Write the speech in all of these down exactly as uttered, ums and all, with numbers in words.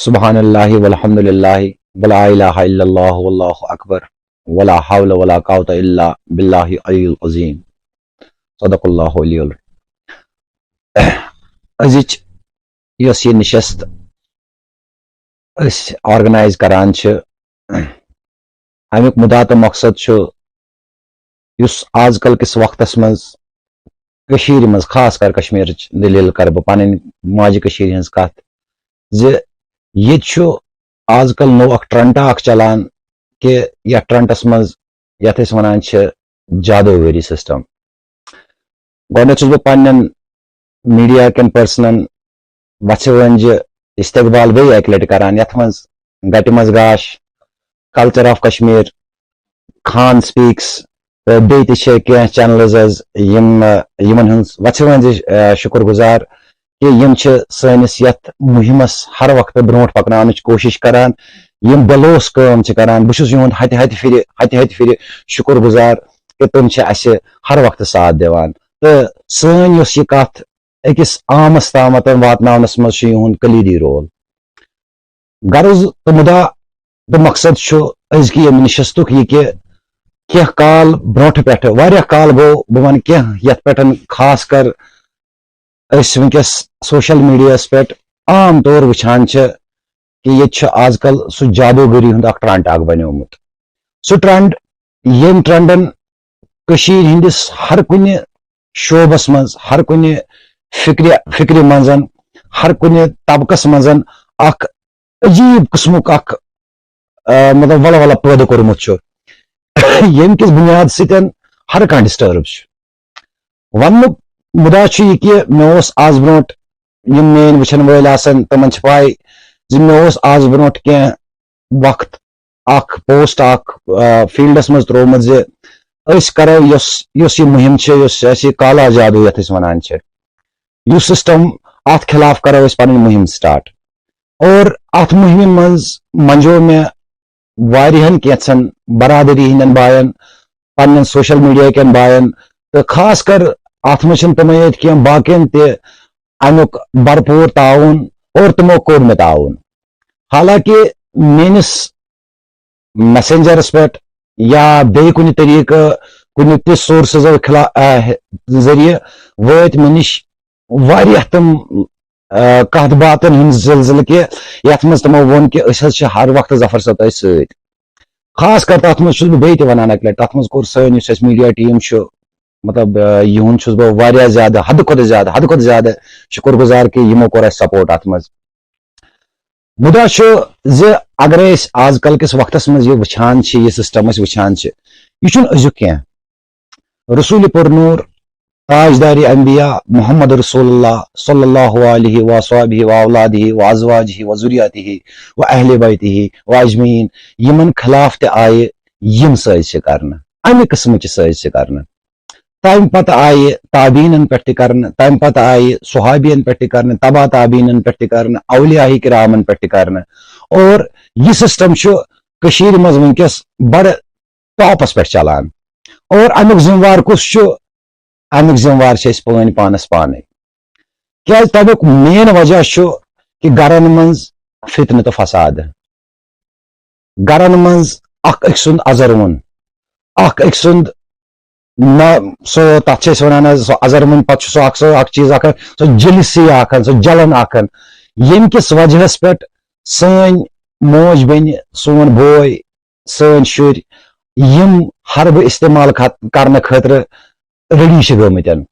سبحان اللہ والحمد للہ ولا الہ الا اللہ واللہ اکبر ولا حول ولا قوت الا باللہ العلی العظیم۔ صدق اللہ علی۔ أزِچ یۄس یہِ نشست أسۍ organize کران چھِ، اَمیُک مُدا تہٕ مقصد چھُ، یُس آز کل کِس وقتس منٛز کٔشیٖرِ منٛز، خاص کر کشمیٖرٕچ دٔلیٖل کرٕ بہٕ، پنٕنۍ ماجہِ کٔشیٖرِ ہٕنٛز کتھ، زِ ییٚتہِ چھُ آز کل نوٚو اکھ trend اکھ چلان، کہِ یتھ trendس منٛز، یتھ أسۍ ونان چھِ جادوگری system۔ گۄڈٕنیتھ چھُس بہٕ پننٮ۪ن media کٮ۪ن personن وژھِ وٲنجہِ استقبال بیٚیہِ اکہِ لٹہِ کران، یتھ منٛز گٹہِ منٛز گاش، Culture of Kashmir، Khan speaks، تہٕ بیٚیہِ تہِ چھِ کینٛہہ channels حظ، یِم، یِمن ہٕنٛز وژھِ وٲنجہِ، آ، شُکر گُزار، کہِ یِم چھِ سٲنِس یتھ مُہِمس ہر وقتہٕ برونٛٹھ پکناونٕچ کوٗشش کران، یِم بے لوث کٲم چھِ کران۔ بہٕ چھُس یِہُنٛد ہتہِ ہتہِ پھِرِ، ہتہِ ہتہِ پھِرِ شُکر گُزار، کہِ تِم چھِ اسہِ ہر وقتہٕ ساتھ دِوان۔ تہٕ سٲنۍ یۄس یہِ کتھ أکِس عامس تامتھ واتناونس منٛز چھُ یِہُنٛد کلیدی role۔ غرض تہٕ مُدا تہٕ مقصد چھُ أزکہِ ییٚمہِ نشستُک یہِ، کہِ کینٛہہ کال برونٛٹھٕ پٮ۪ٹھٕ، واریاہ کال گوٚو، بہٕ ونہٕ کینٛہہ، یتھ پٮ۪ٹھ خاص کر أسۍ وٕنکیٚس social mediaہس پٮ۪ٹھ عام طور وٕچھان چھِ، کہِ ییٚتہِ چھُ آز کل سُہ جادوگری ہُنٛد اکھ trend اکھ بنیومُت۔ سُہ trend، ییٚمۍ trendن کٔشیٖرِ ہٕنٛدِس ہر کُنہِ شعبس منٛز، ہر کُنہِ فکرِ، فکرِ منٛز، ہر کُنہِ طبقس منٛز اکھ عجیب قٕسمُک اکھ، آ، مطلب، ولولہ پٲدٕ کوٚرمُت چھُ، ییٚمہِ کِس بُنیاد سۭتۍ ہر کانٛہہ disturb چھُ۔ وننُک مُدا چھُ یہِ، کہِ مےٚ اوس آز برونٛٹھ، یِم میٲنۍ وٕچھن وٲلۍ آسن، تِمن چھِ پاے زِ مےٚ اوس آز برونٛٹھ کینٛہہ وقت اکھ post اکھ، آ، fieldس منٛز ترٛوومُت زِ أسۍ کرو یۄس، یۄس یہِ مُہِم چھِ، یۄس اَسہِ یہِ کالا جادو یتھ أسۍ ونان چھِ، یُس system، اتھ خلاف کرو أسۍ پنٕنۍ مُہِم start۔ اور اتھ مُہِمہِ منٛز منجو مےٚ واریاہن کینٛژھن برادری ہٕنٛدٮ۪ن باین، پننٮ۪ن social media کٮ۪ن باین، تہٕ خاص کر اتھ منٛز چھِنہٕ تِمے یٲتۍ کینٛہہ، باقین تہِ امیُک بھرپوٗر تعاوُن، اور تِمو کوٚر مےٚ تعاوُن۔ حالانکہ میٲنِس messengerس پٮ۪ٹھ یا بیٚیہِ کُنہِ طریٖقہٕ کُنہِ تہِ sourcesو خلا-، آ، ذٔریعہٕ وٲتۍ مےٚ نِش واریاہ تِم، آ، کتھ باتن ہُنٛد زلزلہٕ، کہِ یتھ منٛز تِمو ووٚن کہِ أسۍ حظ چھِ ہر وقتہٕ ظفر صٲب تۄہہِ سۭتۍ۔ خاص کر تتھ منٛز چھُس بہٕ بیٚیہِ تہِ ونان اکہِ لٹہِ، تتھ منٛز کوٚر سٲنۍ یُس اَسہِ media team چھُ، مطلب، آ، یِہُنٛد چھُس بہٕ واریاہ زیادٕ، حدٕ کھۄتہٕ زیادٕ، حدٕ کھۄتہٕ زیادٕ شُکر گُزار کہِ یِمو کوٚر اَسہِ support اتھ منٛز۔ مُدا چھُ زِ اگرے أسۍ آز کل کِس وقتس منٛز یہِ وٕچھان چھِ، یہِ system أسۍ وٕچھان چھِ، یہِ چھُنہٕ أزیُک کینٛہہ۔ رسول پُرنور، تاجدار انبیاء محمد رسول اللہ صلی اللہ علیہ و صحبہ و اولادہ و ازواجہ و ذریاتہ و اہل بیتہ و اجمعین، یِمن خلاف تہِ آیہِ یِم سٲزشہِ کرنہٕ، امہِ قٕسمٕچہِ سٲزشہِ کرنہٕ۔ تمہِ پتہٕ آیہِ تابعیٖنن پٮ۪ٹھ تہِ کرنہٕ، تمہِ پتہٕ آیہِ صحابین پٮ۪ٹھ تہِ کرنہٕ، تبع تابعیٖنن پٮ۪ٹھ تہِ کرنہٕ، اولیاء کرامن پٮ۪ٹھ تہِ کرنہٕ۔ اور یہِ system چھُ کٔشیٖرِ منٛز وٕنکیٚس بڑٕ topس پٮ۪ٹھ چلان۔ اور امیُک ذمہٕ وار کُس چھُ؟ امیُک ذمہٕ وار چھِ أسۍ پٲنۍ پانس پانے۔ کیازِ؟ تمیُک main وجہ چھُ کہِ گرن منٛز فتنہٕ تہٕ فساد، گرن منٛز اکھ أکۍ سُنٛد ازروُن، اکھ أکۍ سُنٛد نہ، سُہ، تتھ چھِ أسۍ ونان حظ، سُہ ازروُن، پتہٕ چھُ سُہ اکھ، سُہ اکھ چیٖز اکھ، سُہ jealousy اکھ، سُہ جلن اکھ، ییٚمہِ کِس وجہس پٮ۪ٹھ سٲنۍ موج بیٚنہِ، سون بوے، سٲنۍ شُرۍ، یِم حربہٕ استعمال خط-، کرنہٕ خٲطرٕ ready چھِ گٔمٕتۍ۔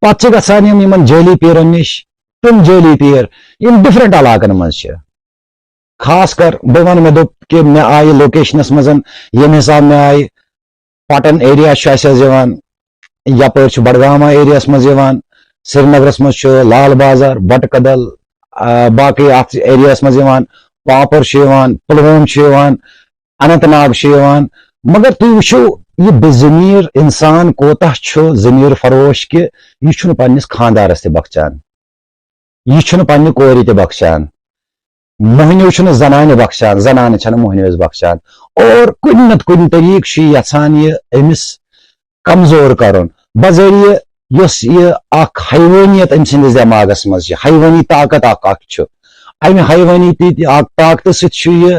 پتہٕ چھِ گژھان یِم یِمن جٲلی پیٖرن نِش، تِم جٲلی پیٖر یِم different علاقن منٛز چھِ۔ خاص کر بہٕ ونہٕ، مےٚ دوٚپ کہِ مےٚ آیہِ locationس منٛز، ییٚمہِ حساب مےٚ آیہِ، پٹن area چھُ اَسہِ حظ یِوان، یپٲرۍ چھُ بڈگام areaہس منٛز یِوان، سرینگرس منٛز چھُ لال بازار، بٹہٕ کدل، آ، باقٕے اتھ areaہس منٛز یِوان، پاپر چھُ یِوان، پلووم چھُ یِوان، اننت ناگ چھُ یِوان۔ مگر تُہۍ وٕچھِو، یہِ بے ضمیٖر انسان کوتاہ چھُ ضمیٖر فروش، کہِ یہِ چھُنہٕ پننِس خاندارس تہِ بخچان، یہِ چھُنہٕ پننہِ کورِ تہِ بخچان، مۄہنیو چھُنہٕ زنانہِ بخچان، زنانہٕ چھنہٕ مۄہنوِس بخچان۔ اور کُنہِ نتہٕ کُنہِ طریٖقہٕ چھُ یہِ یژھان یہِ أمِس کمزور کرُن، بذریعہ یۄس یہِ اکھ حیوانیت أمۍ سٕنٛدِس دٮ۪ماغس منٛز چھِ، حیوانی طاقت اکھ، اکھ چھُ، امہِ حیوٲنی تہِ طاقتہٕ سۭتۍ چھُ یہِ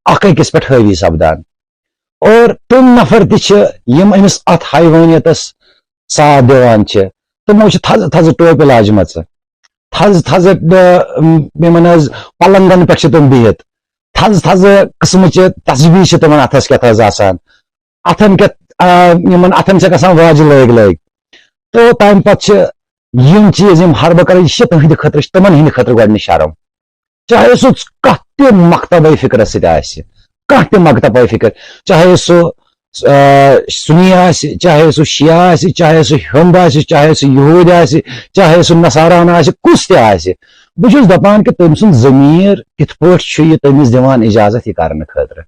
اکھ أکِس پٮ۪ٹھ حٲوی سپدان۔ اور تِم نفر تہِ چھِ، یِم أمِس اتھ حیوٲنیتس ساتھ دِوان چھِ، تِمو چھِ تھزٕ تھزٕ ٹوپہِ لاجمژٕ، تھزٕ تھزٕ، یِمن حظ پلنگن پٮ۪ٹھ چھِ تِم بِہِتھ، تھزٕ تھزٕ قٕسمٕچہِ تسبیح چھِ تِمن اتھس کٮ۪تھ حظ آسان۔ اتھن کٮ۪تھ یِمن اتھن چھِ گژھان واجہِ لٲگۍ لٲگۍ۔ تہٕ تمہِ پتہٕ چھِ یِم چیٖز، یِم حربہٕ کران، یہِ چھِ تٕہنٛدِ خٲطرٕ، چھِ تِمن ہٕنٛدِ خٲطرٕ گۄڈٕنِچ شرم۔ چاہے سُہ کانٛہہ تہِ مکتبے فکرس سۭتۍ آسہِ، کانٛہہ تہِ مکتبے فکر، چاہے سُہ سُنی آسہِ، چاہے سُہ شیعہ آسہِ، چاہے سُہ ہیوٚنٛد آسہِ، چاہے سُہ یہوٗدۍ آسہِ، چاہے سُہ نصارانہٕ آسہِ، کُس تہِ آسہِ، بہٕ چھُس دپان کہِ تٔمۍ سُنٛد ضمیٖر کِتھ پٲٹھۍ چھُ یہِ تٔمِس دِوان اجازت یہِ کرنہٕ خٲطرٕ؟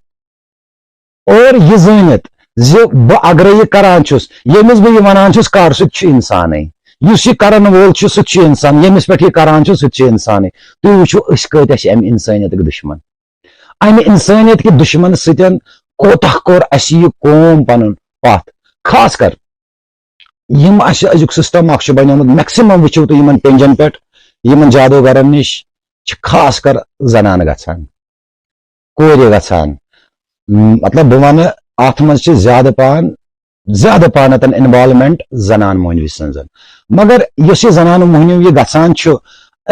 اور یہِ زٲنِتھ زِ بہٕ اگرے یہِ کران چھُس، ییٚمِس بہٕ یہِ ونان چھُس کر، سُہ تہِ چھُ انسانٕے۔ یُس یہِ کرن وول چھُ، سُہ تہِ چھُ انسان۔ ییٚمِس پٮ۪ٹھ یہِ کران چھُ، سُہ تہِ چھُ انسانٕے۔ تُہۍ وٕچھِو، أسۍ کۭتیاہ چھِ امہِ انسٲنیتٕکۍ دُشمن۔ امہِ انسٲنیت کہِ دُشمن سۭتۍ کوتاہ کوٚر اسہِ یہِ قوم پنُن پتھ۔ خاص کر یِم اسہِ أزیُک سسٹم اکھ چھُ بنیومُت، میکسیمم وٕچھِو تُہۍ یِمن پینجن پٮ۪ٹھ، یِمن جادوگرن نِش چھِ خاص کر زنانہٕ گژھان، کورِ گژھان۔ مطلب، بہٕ ونہٕ، اتھ منٛز چھِ زیادٕ پہن، زیادٕ پہنتن انوالومنٹ زنان مۄہنوِ سٕنٛز۔ مگر یُس یہِ زنان مۄہنیو یہِ گژھان چھُ،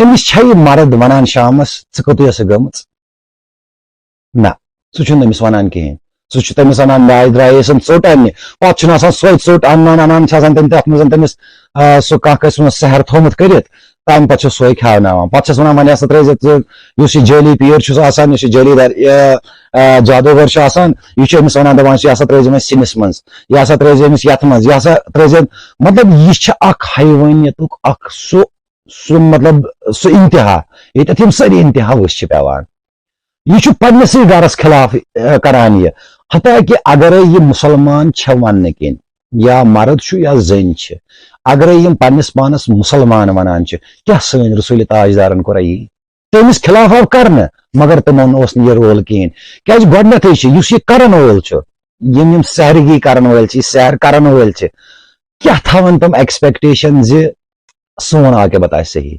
أمِس چھا یہِ مرد ونان شامس، "ژٕ کوٚتٕے ٲسٕکھ گٔمٕژ؟" نہ، سُہ چھُنہٕ أمِس وَنان کِہیٖنۍ۔ سُہ چھُ تٔمِس وَنان، "مےٚ آیہِ درٛایے سَن ژوٚٹ اَننہِ۔" پَتہٕ چھُنہٕ آسان سۄے ژوٚٹ اَنان، اَنان چھِ آسان تٔمۍ تَتھ منٛز تٔمِس، آ، سُہ کانٛہہ کٲنٛسہِ منٛز سحر تھوٚومُت کٔرِتھ، تَمہِ پَتہٕ چھُ سۄے کھیٛاوناوان۔ پَتہٕ چھَس وَنان، "وۄنۍ ہسا ترٛٲیزِ ژٕ، یُس یہِ جٲلی پیٖر چھُس آسان، یُس یہِ جٲلی در-، یہِ، آ، جادوگر چھُ آسان، یہِ چھُ أمِس وَنان، دَپان چھُ، 'یہِ ہسا ترٛٲیزِ وۄنۍ سِنِس منٛز، یہِ ہسا ترٛٲیزِ أمِس یَتھ منٛز، یہِ ہسا ترٛٲیزِ۔'" مطلب، یہِ چھِ اَکھ حیوٲنیتُک اَکھ سُہ، سُہ، مطلب، سُہ انتہا، ییٚتٮ۪تھ یِم سٲری انتہا وٕچھ چھِ پٮ۪وان۔ یہِ چھُ پننِسٕے گرس خلاف، اے، کران یہِ۔ حتیٰ کہِ اگرے یہِ مُسلمان چھےٚ وننہٕ کِنۍ، یا مرد چھُ یا زٔنۍ چھِ، اگرے یِم پننِس پانس مُسلمان ونان چھِ، کیٛاہ سٲنۍ رسول تاجدارن کوٚرا یی؟ تٔمِس خلاف آو کرنہٕ، مگر تِمن اوس نہٕ یہِ رول کِہیٖنۍ۔ کیٛازِ گۄڈنٮ۪تھٕے چھُ یُس یہِ کرن وول چھُ، یِم یِم سحرگی کرن وٲلۍ چھِ، یہِ سحر کرن وٲلۍ چھِ، کیٛاہ تھاون تِم ایکسپیکٹیشن زِ سون عاقبت آسہِ صحیح؟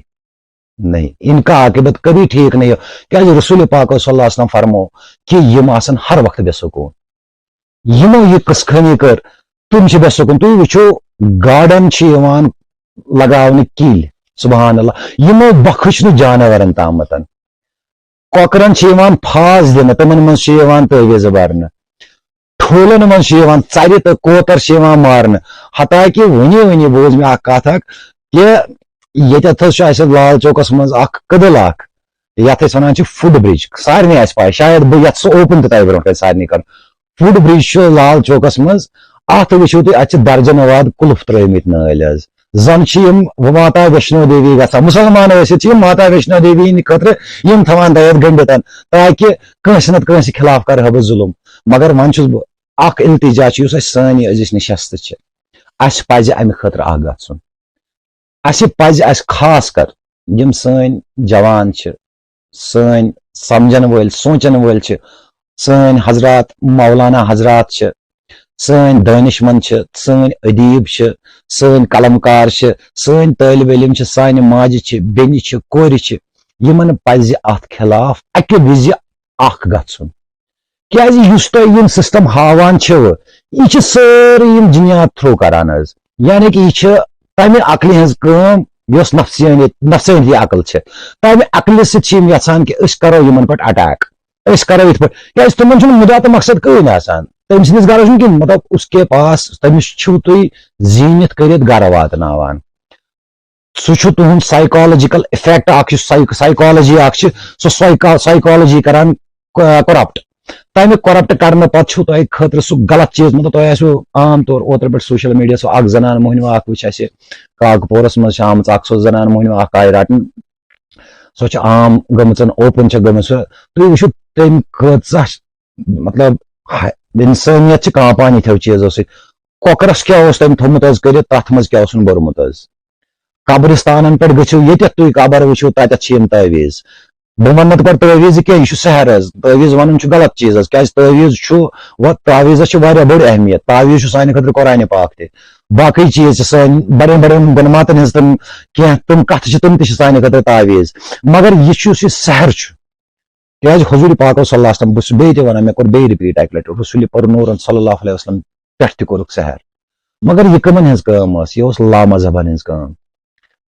نہیں، ان کا عاقبت کبھی ٹھیک نہیں ہو۔ کیازِ رسول پاک صلی اللہ علیہ وسلم فرمو کہ یِم آسن ہر وقت بے سکون۔ یِمو یہِ قٕصہٕ خٲنی کٔر، تِم چھِ بے سکون۔ تُہۍ وٕچھِو، گاڈن چھِ یِوان لگاونہٕ کِلۍ، سبحان اللہ، یِمو بخش نہٕ جانورن تامتن۔ کۄکرن چھِ یِوان پھاس دِنہٕ، تِمن منٛز چھِ یِوان تعویذ برنہٕ۔ ٹھوٗلن منٛز چھِ یِوان ژرِ تہٕ کوتر چھِ یِوان مارنہٕ۔ حتیٰ کہِ وُنی وُنی بوٗز مےٚ اکھ کتھ اکھ، کہِ ییٚتٮ۪تھ حظ چھُ اسہِ لال چوکس منٛز اکھ کٔدٕل اکھ، یتھ أسۍ ونان چھِ فُٹ برج۔ سارنٕے آسہِ پاے، شاید بہٕ یژھٕ سُہ اوپن تہِ تۄہہِ برونٛٹھ کنہِ سارنٕے کرُن۔ فُٹ برج چھُ لال چوکس منٛز، اتھ وٕچھِو تُہۍ، اتہِ چھِ درجن واد قُلف ترٲومٕتۍ نٲلۍ حظ۔ زن چھِ یِم ماتا ویشنو دیوی گژھان، مُسلمان ٲسِتھ چھِ یِم ماتا ویشنو دیوی ہِنٛدِ خٲطرٕ یِم تھاوان دٲرِتھ گٔنٛڈِتھ، تاکہِ کٲنٛسہِ نتہٕ کٲنٛسہِ خلاف کرٕ ہا بہٕ ظُلُم۔ مگر وۄنۍ چھُس بہٕ اکھ التجا چھُ، یُس اَسہِ سٲنۍ یہِ أزِچ نشست چھِ، اَسہِ پزِ امہِ خٲطرٕ اکھ گژھُن۔ اَسہِ پزِ، اَسہِ خاص کر یِم سٲنۍ جوان چھِ، سٲنۍ سمجھن وٲلۍ، سونچن وٲلۍ چھِ، سٲنۍ حضرات، مولانا حضرات چھِ، سٲنۍ دٲنشمند چھِ، سٲنۍ ادیب چھِ، سٲنۍ قلم کار چھِ، سٲنۍ طٲلب علم چھِ، سانہِ ماجہِ چھِ، بیٚنہِ چھِ، کورِ چھِ، یِمن پزِ اتھ خلاف اکہِ وِزِ اکھ گژھُن۔ کیازِ یُس تۄہہِ یِم سسٹم ہاوان چھِو، یہِ چھِ سٲرٕے یِم جِنیات تھرو کران حظ۔ یعنی کہِ یہِ چھِ تمہِ عقلہِ ہٕنٛز کٲم یۄس نفسیٲنی، نفسیٲتی عقل چھِ۔ تمہِ عقلہِ سۭتۍ چھِ یِم یژھان کہِ أسۍ کرو یِمن پٮ۪ٹھ اٹیک، أسۍ کرو یِتھ پٲٹھۍ۔ کیازِ تِمن چھُنہٕ مُدا تہٕ مقصد کٕہٕنۍ آسان۔ تٔمۍ سٕنٛدِس گرس چھُنہٕ کِہیٖنۍ، مطلب، اس کے پاس، تٔمِس چھِو تُہۍ زیٖنِتھ کٔرِتھ گرٕ واتناوان۔ سُہ چھُ تُہُنٛد سایکالجیکل افیکٹ اکھ، یُس سایک-، سایکالجی اکھ چھِ، سُہ سایکا-، سایکالجی کران ک-، کرپٹ۔ تَمہِ کرپٹ کرنہٕ پتہٕ چھُو تۄہہِ خٲطرٕ سُہ غلط چیٖز، مطلب، تۄہہِ آسِوٕ عام طور اوترٕ پٮ۪ٹھ سوشل میڈیا سُہ اکھ زنان مۄہنیو اکھ وٕچھ اَسہِ، کاکہٕ پورس منٛز چھِ آمٕژ اکھ سۄ زنان مۄہنیو اکھ آیہِ رٹنہٕ۔ سۄ چھِ عام گٔمٕژ، اوپن چھےٚ گٔمٕژ سۄ۔ تُہۍ وٕچھِو تٔمۍ کۭژاہ، مطلب، ہا-، انسٲنیت چھِ کانٛپان یِتھیو چیٖزو سۭتۍ۔ کۄکرس کیٛاہ اوس تٔمۍ تھوٚمُت حظ کٔرِتھ، تتھ منٛز کیٛاہ اوسُن بوٚرمُت حظ؟ قبرستانن پٮ۪ٹھ گٔژھِو، ییٚتٮ۪تھ تُہۍ قبر وٕچھِو، تتٮ۪تھ چھِ یِم تعویذ۔ بہٕ ونہٕ نہٕ تۄہہِ پٮ۪ٹھ تعویذ کینٛہہ، یہِ چھُ سحر حظ۔ تعویذ ونُن چھُ غلط چیٖز حظ، کیازِ تعویذ چھُ، و-، تعویذس چھِ واریاہ بٔڑ اہمیت۔ تعویذ چھُ سانہِ خٲطرٕ قرآنِ پاک تہِ۔ باقٕے چیٖز چھِ سٲنۍ بڑٮ۪ن بڑٮ۪ن گۄنماتن ہٕنٛز تِم کینٛہہ تِم کتھٕ چھِ، تِم تہِ چھِ سانہِ خٲطرٕ تعویٖذ۔ مگر یہِ چھُ، یُس یہِ سحر چھُ، کیازِ حضور پاک صلی اللہ علیہ وسلم، بہٕ چھُس بیٚیہِ تہِ ونان، مےٚ کوٚر بیٚیہِ رِپیٖٹ اکہِ لٹہِ، رسول پر نورن صلی اللہ علیہ وسلم پٮ۪ٹھ تہِ کوٚرُکھ سحر۔ مگر یہِ کٕمن ہٕنٛز کٲم ٲس؟ یہِ اوس لامذہبن ہٕنٛز کٲم۔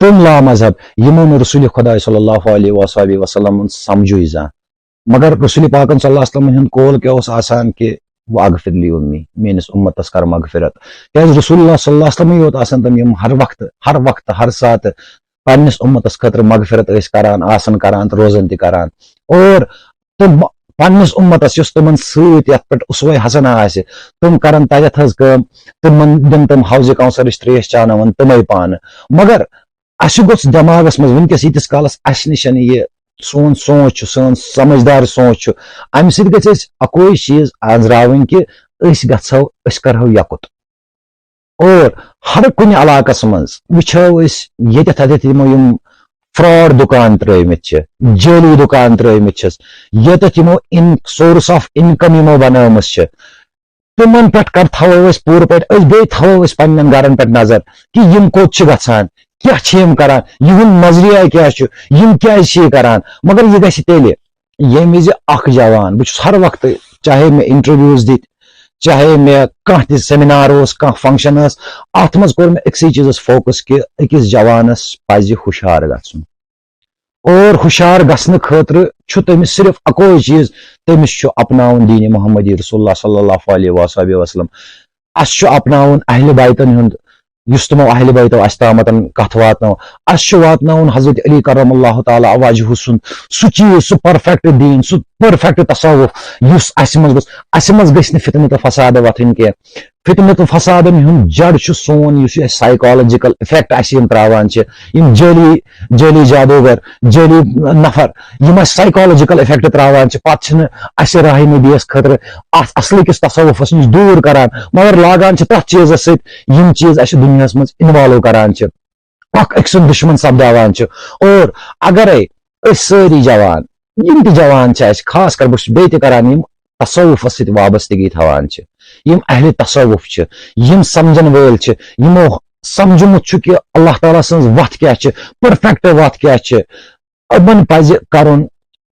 تِم لامذہب، یِمو نہٕ رسول خداے صلی اللہ علیہ وصحبہ وسلم سمجھوٕے زانٛہہ۔ مگر رسول پاکن صلی اللہ علیہ وسلم ہُنٛد قول کیٛاہ اوس آسان کہِ، "واغفر لی امی"، میٲنِس اُمتس کر مغفرت۔ کیازِ رسول اللہ صلی اللہ علیہ وسلمٕے یوت آسان تِم، یِم ہر وقتہٕ، ہر وقتہٕ، ہر ساتہٕ پننِس اُمتس خٲطرٕ مغفرت ٲسۍ کران، آسان کران تہٕ روزان تہِ کران۔ اور تِم پننِس اُمتس یُس تِمن سۭتۍ یتھ پٮ۪ٹھ اسوہ حسنہ آسہِ، تِم کرن تتٮ۪تھ حظ کٲم، تِمن دِن تِم حوض کوثرٕچ تریش چاناوان تِمے پانہٕ۔ مگر اسہِ گوٚژھ دٮ۪ماغس منٛز وٕنکیٚس ییٖتِس کالس اسہِ نِش یہِ سون سونٛچ چھُ، سٲنۍ سمجھدار سونٛچ چھُ، امہِ سۭتۍ گژھِ اسہِ اکوے چیٖز أنٛزراوٕنۍ کہِ أسۍ گژھو، أسۍ کرہو یکُت۔ اور ہر کُنہِ علاقس منٛز وٕچھو أسۍ، ییٚتٮ۪تھ تتٮ۪تھ یِمو یِم فراڈ دُکان ترٲومٕتۍ چھِ، جعلی دُکان ترٲومٕتۍ چھِس، ییٚتٮ۪تھ یِمو ان سورس آف انکم یِمو بنٲومٕژ چھِ، تِمن پٮ۪ٹھ کر تھاوو أسۍ پوٗرٕ پٲٹھۍ، أسۍ بیٚیہِ تھاوو أسۍ پننٮ۪ن گرن پٮ۪ٹھ نظر کہِ یِم کوٚت چھِ گژھان، کیٛاہ چھِ یِم کران، یِہُنٛد نظریہ کیٛاہ چھُ، یِم کیٛازِ چھِ یہِ کران۔ مگر یہِ گژھِ تیٚلہِ، ییٚمہِ وِزِ اکھ جوان، بہٕ چھُس ہر وقتہٕ، چاہے مےٚ انٹرویوز دِتۍ، چاہے مےٚ کانٛہہ تہِ سیمینار اوس، کانٛہہ فنکشن ٲس، اتھ منٛز کوٚر مےٚ أکسٕے چیٖزس فوکس کہِ أکِس جوانس پزِ ہُشار گژھُن۔ اور ہُشار گژھنہٕ خٲطرٕ چھُ تٔمِس صرف اکوے چیٖز، تٔمِس چھُ اپناوُن دین محمدی رسول اللہ صلی اللہ علیہ وآلہ وسلم۔ اسہِ چھُ اپناوُن اہل بیتن ہُنٛد، یُس تِمو اہل بیتو اسہِ تامتن کتھ واتنٲو۔ اسہِ چھُ واتناوُن حضرت علی کرم اللہ تعالیٰ وجہہ سُنٛد سُہ چیٖز، سُہ پرفیکٹ دین، سُہ پرفیکٹ تصوف، یُس اسہِ منٛز گوٚژھ۔ اسہِ منٛز گژھِ نہٕ فتنہٕ تہٕ فساد وتھٕنۍ کینٛہہ۔ فتنہٕ تہٕ فسادن ہُنٛد جڑ چھُ سون، یُس یہِ اسہِ سائیکالوجیکل افیکٹ اسہِ یِم تراوان چھِ، یِم جعلی، جعلی جادوگر، جعلی نفر، یِم اسہِ سائیکالوجیکل افیکٹ تراوان چھِ، پتہٕ چھِنہٕ اسہِ راہ نبیَس خٲطرٕ اتھ اصلٕکِس تصوفس نِش دوٗر کران، مگر لاگان چھِ تتھ چیٖزس سۭتۍ، یِم چیٖز اسہِ دُنیاہس منٛز انوالو کران چھِ، اکھ أکۍ سُنٛد دُشمن سپداوان چھِ۔ اور اگرے أسۍ سٲری جوان، یِم تہِ جوان چھِ اسہِ، خاص کر بہٕ چھُس بیٚیہِ تہِ کران، یِم تصوفس سۭتۍ وابستگی تھاوان چھِ، یِم اہل تصوف چھِ، یِم سمجھن وٲلۍ چھِ، یِمو سمجھمُت چھُ کہِ اللہ تعالیٰ سٕنٛز وتھ کیٛاہ چھِ، پرفیکٹ وتھ کیٛاہ چھِ، یِمن پزِ کرُن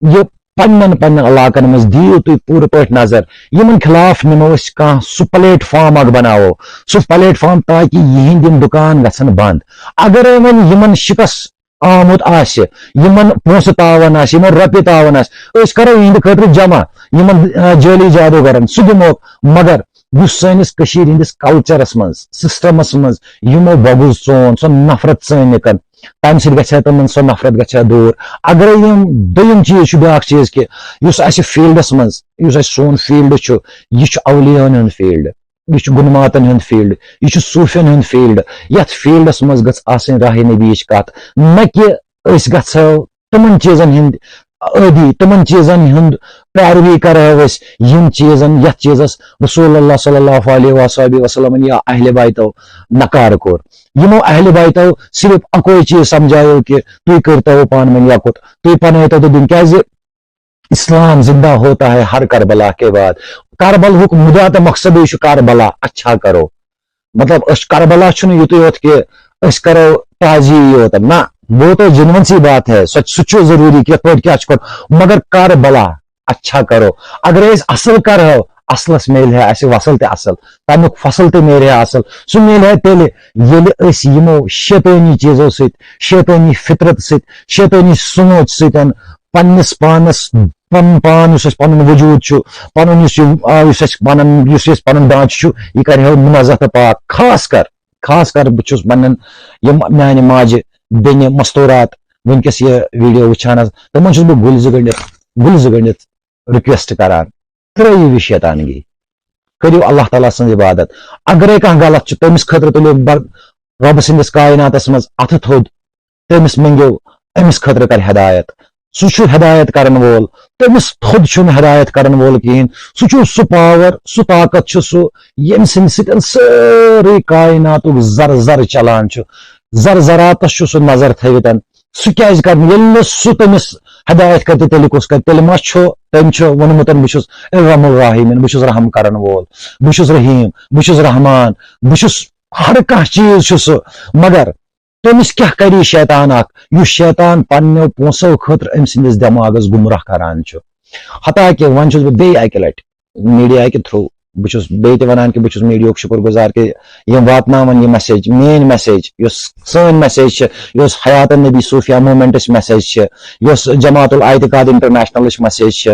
یہِ پننٮ۪ن پننٮ۪ن علاقن منٛز دِیِو تُہۍ پوٗرٕ پٲٹھۍ نظر۔ یِمن خلاف نِمو أسۍ کانٛہہ سُہ پلیٹ فارم اکھ بناوو، سُہ پلیٹ فارم، تاکہِ یِہنٛدۍ یِم دُکان گژھن بنٛد۔ اگر وۄنۍ یِمن شکست آمُت آسہِ، یِمن پونٛسہٕ تاوان آسہِ، یِمن رۄپیہِ تاوان آسہِ، أسۍ کرو یِہنٛدِ خٲطرٕ جمع، یِمن، آ، جعلی جادوگرن سُہ دِمو۔ مگر یُس سٲنِس کٔشیٖرِ ہٕنٛدِس کلچرس منٛز، سسٹمس منٛز یِمو بۄگُز ژون، سۄ نفرت ژٲنِکن، تمہِ سۭتۍ گژھِ ہا تِمن سۄ نفرت گژھِ ہا دوٗر۔ اگرے یِم دوٚیِم چیٖز چھُ، بیٛاکھ چیٖز کہِ یُس اسہِ فیلڈس منٛز، یُس اسہِ سون فیلڈ چھُ، یہِ چھُ اولیاہن ہُنٛد فیلڈ، یہِ چھُ گُنماتن ہُنٛد فیلڈ، یہِ چھُ صوٗفین ہُنٛد فیلڈ۔ یتھ فیلڈس منٛز گٔژھ آسٕنۍ راہ نبیِچ کتھ، نہ کہِ أسۍ گژھو تِمن چیٖزن ہٕنٛدۍ عٲدی، تِمن چیٖزن ہُنٛد پیروی کرو أسۍ، یِم چیٖزن، یتھ چیٖزس رسول اللہ صلی اللہ علیہ وآلہ وسلم یا اہل بیتو نکار کوٚر۔ یِمو اہل بیتو صرف اکوے چیٖز سمجھایو کہِ تُہۍ کٔرتو پانہٕ ؤنۍ یکُت، تُہۍ پنٲیتو تہٕ دِن، کیازِ اسلام زندہ ہوتا ہے ہر کربلا کے بعد۔ کربلہُک مُدا تہٕ مقصدٕے چھُ کربلا، اچھا کرو۔ مطلب، أسۍ کربلا چھُنہٕ یُتُے یوت کہِ أسۍ کرو تعزیے یوت، نہ، وہ تو جنون سی بات ہے، سۄ، سُہ چھُ ضروٗری کہِ یِتھ پٲٹھۍ کیٛاہ چھُ کرُن، مگر کربلا اچھا کرو۔ اگر أسۍ اصل کرہو، اصلس میلہِ ہے اسہِ وصل تہِ اصل، تمیُک فصل تہِ میلہِ ہے اصل۔ سُہ میلہِ ہے تیٚلہِ، ییٚلہِ أسۍ یِمو شیطٲنی چیٖزو سۭتۍ، شیطٲنی فطرت سۭتۍ، شیطٲنی سونچ سۭتۍ پننِس پانس، پنُن پان یُس اَسہِ پنُن وجوٗد چھُ، پنُن یُس یہِ، آ، یُس اَسہِ پنُن، یُس اَسہِ پنُن ڈانچہٕ چھُ، یہِ کرِ ہا منزہ تہٕ پاک۔ خاص کر، خاص کر بہٕ چھُس پننٮ۪ن یِم میانہِ ماجہِ، بیٚنہِ مستورات وٕنکیٚس یہِ ویڈیو وٕچھان حظ، تِمن چھُس بہٕ گُلۍ زٕ گٔنڈِتھ، گُلۍ زٕ گٔنڈِتھ ریکویسٹ کران، ترٲیِو یہِ شیطانگی، کٔرِو اللہ تعالیٰ سٕنٛز عبادت۔ اگرے کانٛہہ غلط چھُ، تٔمِس خٲطرٕ تُلِو بر-، رۄبہٕ سٕنٛدِس کائناتس منٛز اَتھٕ تھوٚد، تٔمِس مٔنٛگِو، أمِس خٲطرٕ کر ہدایت۔ سُہ چھُ ہدایت کرن وول، تٔمِس تھوٚد چھُنہٕ ہدایت کرن وول کِہیٖنۍ۔ سُہ چھُ سُہ پاور، سُہ طاقت چھُ سُہ، ییٚمہِ سٕنٛدِ سۭتۍ سٲرٕے کائناتُک ذرٕ ذرٕ چلان چھُ، ذرٕ ذراتس چھُ سُہ نظر تھٲوِتھ۔ سُہ کیازِ کرِ نہٕ؟ ییٚلہِ نہٕ سُہ تٔمِس ہدایت کرِ، تہٕ تیٚلہِ کُس کرِ؟ تیٚلہِ ما چھُ، تٔمۍ چھُ ووٚنمُت، بہٕ چھُس ارحم الراحمین، بہٕ چھُس رحم کرن وول، بہٕ چھُس رحیم، بہٕ چھُس رحمان، بہٕ چھُس ہر کانٛہہ چیٖز چھُ سُہ، مگر تٔمِس کیٛاہ کَرِ یہِ شیطان اکھ، یُس شیطان پننیو پونٛسو خٲطرٕ أمۍ سٕنٛدِس دٮ۪ماغس گمراہ کران چھُ؟ حتیٰ کہِ وۄنۍ چھُس بہٕ بیٚیہِ اَکہِ لٹہِ میٖڈیا کہِ تھرٛوٗ، بہٕ چھُس بیٚیہِ تہِ وَنان کہِ بہٕ چھُس میٖڈیاہُک شُکُر گُزار کہِ یِم واتناوَن یہِ message، میٛٲنۍ message، یۄس سٲنۍ message چھِ، یۄس حیات النبی صوفیہ موٗمٮ۪نٹٕچ message چھِ، یۄس جماعت الاعتقاد انٹرنیشنلٕچ message چھِ،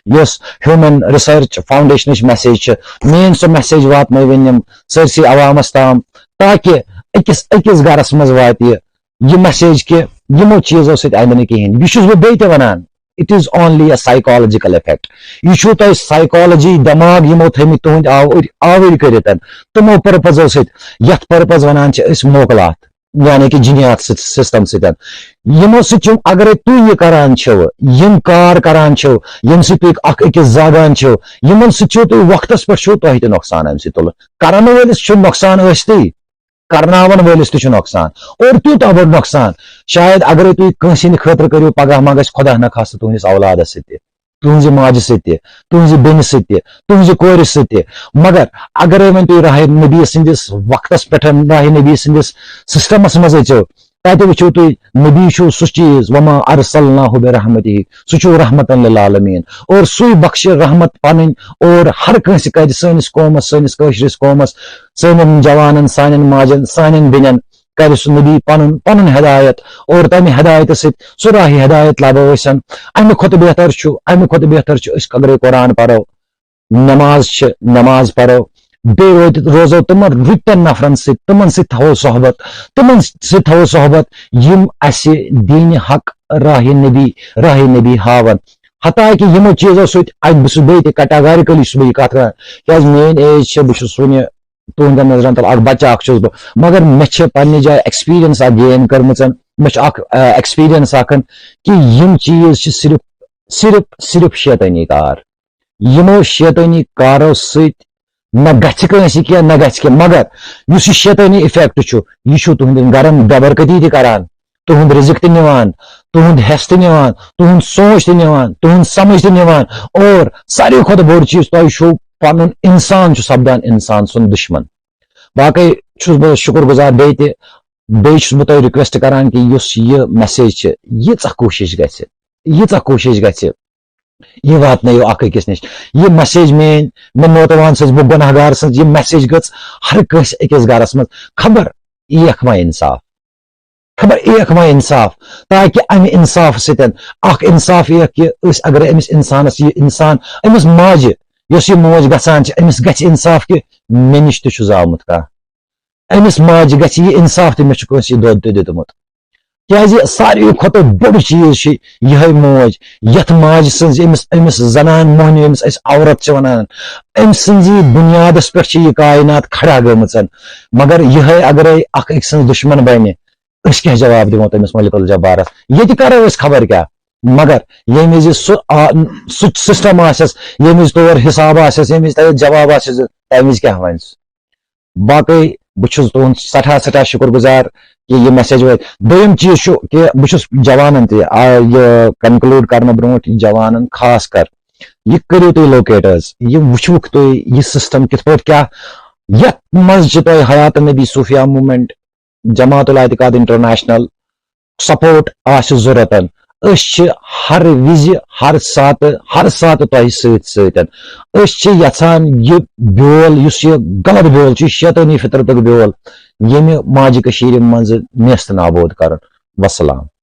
یۄس Human Research Foundationٕچ message چھِ، میٛٲنۍ سۄ message واتنٲوِن یِم سٲرسٕے عوامَس تام، تاکہِ أکِس أکِس گَرَس منٛز واتہِ یہِ، یہِ message کہِ یِمو چیٖزو سۭتۍ اَندِ نہٕ کِہیٖنۍ۔ یہِ چھُس بہٕ بیٚیہِ تہِ وَنان، it is only a psychological effect۔ یہِ چھُو تۄہہِ psychology، دٮ۪ماغ یِمو تھٲومٕتۍ تُہٕنٛدۍ آوٕرۍ آوٕرۍ کٔرِتھ، تِمو purposeو سۭتۍ، یَتھ purpose وَنان چھِ أسۍ موکلات، یعنی کہِ جِنیات سۭتۍ، system سۭتۍ۔ یِمو سۭتۍ چھُ، اگرے تُہۍ یہِ کران چھِو، یِم کار کران چھِو، ییٚمہِ سۭتۍ تُہۍ اکھ أکِس زاگان چھِو، یِمن سۭتۍ چھُو تُہۍ وقتس پٮ۪ٹھ چھُو تۄہہِ تہِ نۄقصان اَمہِ سۭتۍ تُلُن۔ کرن وٲلِس چھُ نۄقصان ٲسۍتٕے، کرناون وٲلِس تہِ چھُ نۄقصان، اور تیوٗتاہ بوٚڑ نۄقصان۔ شاید اگرے تُہۍ کٲنٛسہِ ہٕنٛدِ خٲطرٕ کٔرِو، پگاہ ما گژھِ خۄدا نہ خاستہٕ تُہنٛدِس اولادس سۭتۍ تہِ، تُہنٛزِ ماجہِ سۭتۍ تہِ، تُہنٛزِ بیٚنہِ سۭتۍ تہِ، تُہنٛزِ کورِ سۭتۍ تہِ۔ مگر اگرے وۄنۍ تُہۍ راہِ نبی سٕنٛدِس وقتس پٮ۪ٹھ، راہِ نبی سٕنٛدِس systemس منٛز أژِو، تتہِ وٕچھِو تُہۍ، نبی چھُ سُہ چیٖز، وما ارسلناہ برحمتہ، سُہ چھُ رحمتن للعالمین، اور سُے بخشہِ رحمت پنٕنۍ، اور ہر کٲنٛسہِ کرِ، سٲنِس قومس، سٲنِس کٲشرِس قومس، سانٮ۪ن جوانن، سانٮ۪ن ماجن، سانٮ۪ن بیٚنٮ۪ن کرِ سُہ نبی پنُن، پنُن ہدایت، اور تمہِ ہدایتہٕ سۭتۍ سُہ راہِ ہدایت لبو أسۍ۔ امہِ کھۄتہٕ بہتر چھُ، امہِ کھۄتہٕ بہتر چھُ أسۍ اگرے قرآن پرو، نماز چھِ، نماز پرو، بیٚیہِ روزِ، روزو تِمن رٕتٮ۪ن نفرن سۭتۍ، تِمن سۭتۍ تھاوو صحبت، تِمن سۭتۍ تھاوو صحبت، یِم اسہِ دینِ حق، راہِ نبی، راہِ نبی ہاون۔ حتیٰ کہِ یِمو چیٖزو سۭتۍ، اَتہِ بہٕ چھُس بیٚیہِ تہِ categorically چھُس بہٕ یہِ کتھ کران، کیازِ میٲنۍ age چھِ، بہٕ چھُس وُنہِ تُہنٛدٮ۪ن نظرن تل اکھ بچہٕ اکھ چھُس بہٕ، مگر مےٚ چھِ پننہِ جایہِ experience اکھ gain کٔرمٕژ، مےٚ چھُ اکھ، آ، experience اکھ کہِ یِم چیٖز چھِ صرف، صرف، صرف شیطٲنی کار۔ یِمو شیطٲنی کارو سۭتۍ نہ گژھِ کٲنٛسہِ کینٛہہ، نہ گژھِ کینٛہہ، مگر یُس یہِ شیطٲنی effect چھُ، یہِ چھُ تُہنٛدٮ۪ن گرن بے برکتی تہِ کران، تُہُنٛد رزق تہِ نِوان، تُہُنٛد حٮ۪س تہِ نِوان، تُہُنٛد سونٛچ تہِ نِوان، تُہُنٛد سمجھ تہِ نِوان، اور ساروی کھۄتہٕ بوٚڑ چیٖز، تۄہہِ چھُو پنُن انسان چھُ سپدان انسان سُنٛد دُشمن۔ باقٕے چھُس بہٕ شُکُر گُزار بیٚیہِ تہِ، بیٚیہِ چھُس بہٕ تۄہہِ request کران کہِ یُس یہِ message چھِ، ییٖژاہ کوٗشِش گژھِ، ییٖژاہ کوٗشِش گژھِ، یہِ واتنٲیِو اکھ أکِس نِش۔ یہِ message میٲنۍ، مےٚ نوتوان سٕنٛز، بہٕ گۄناہ گار سٕنٛز، یہِ message گٔژھ ہر کٲنٛسہِ أکِس گرس منٛز۔ خبر ایکھ ما انصاف، خبر ایکھ ما انصاف، تاکہِ امہِ انصاف سۭتۍ اکھ انصاف ایکھ کہِ أسۍ اگر أمِس انسانس، یہِ انسان، أمِس ماجہِ، یۄس یہِ موج گژھان چھِ، أمِس گژھِ انصاف کہِ مےٚ نِش تہِ چھُ زامُت کانٛہہ۔ أمِس ماجہِ گژھِ یہِ انصاف تہِ، مےٚ چھُ کٲنٛسہِ یہِ دۄد تہِ دیُتمُت۔ کیازِ ساروی کھۄتہٕ بوٚڑ چیٖز چھِ یِہے موج، یتھ ماجہِ سٕنٛز، أمِس، أمِس زنان موہنیو، أمِس أسۍ عورت چھِ ونان، أمۍ سٕنٛزی بُنیادس پٮ۪ٹھ چھِ یہِ کاینات کھڑا گٔمٕژ۔ مگر یِہے اگرے اکھ أکۍ سٕنٛز دُشمن بنہِ، أسۍ کیٛاہ جواب دِمو تٔمِس ملک الجبارس؟ ییٚتہِ کرو أسۍ خبر کیٛاہ، مگر ییٚمہِ وِزِ سُہ آ-، سُہ system آسٮ۪س، ییٚمہِ وِزِ تور حساب آسٮ۪س، ییٚمہِ وِزِ تتٮ۪تھ جواب آسٮ۪س، تمہِ وِزِ کیٛاہ ونہِ سُہ؟ باقٕے بہٕ چھُس تُہُنٛد سٮ۪ٹھاہ، سٮ۪ٹھاہ شُکُر گُزار کہِ یہِ message وٲتۍ۔ دوٚیِم چیٖز چھُ کہِ بہٕ چھُس جوانن تہِ، آ، یہِ conclude کرنہٕ برونٛٹھ، یہِ جوانن خاص کر، یہِ کٔرِو تُہۍ locate حظ، یہِ وٕچھوُکھ تُہۍ یہِ system کِتھ پٲٹھۍ کیٛاہ، یتھ منٛز چھِ تۄہہِ حیات النبی صوفیہ موٗمٮ۪نٹ، جماعت الاعتقاد انٹرنیشنل، support آسہِ ضروٗرت۔ أسۍ چھِ ہر وِزِ، ہر ساتہٕ، ہر ساتہٕ تۄہہِ سۭتۍ سۭتۍ۔ أسۍ چھِ یژھان یہِ بیول، یُس یہِ غلط بیول چھُ، یہِ شیطٲنی فطرتُک بیول، ییٚمہِ ماجہِ کٔشیٖرِ منٛز نیست نابود کرُن۔ وسلام۔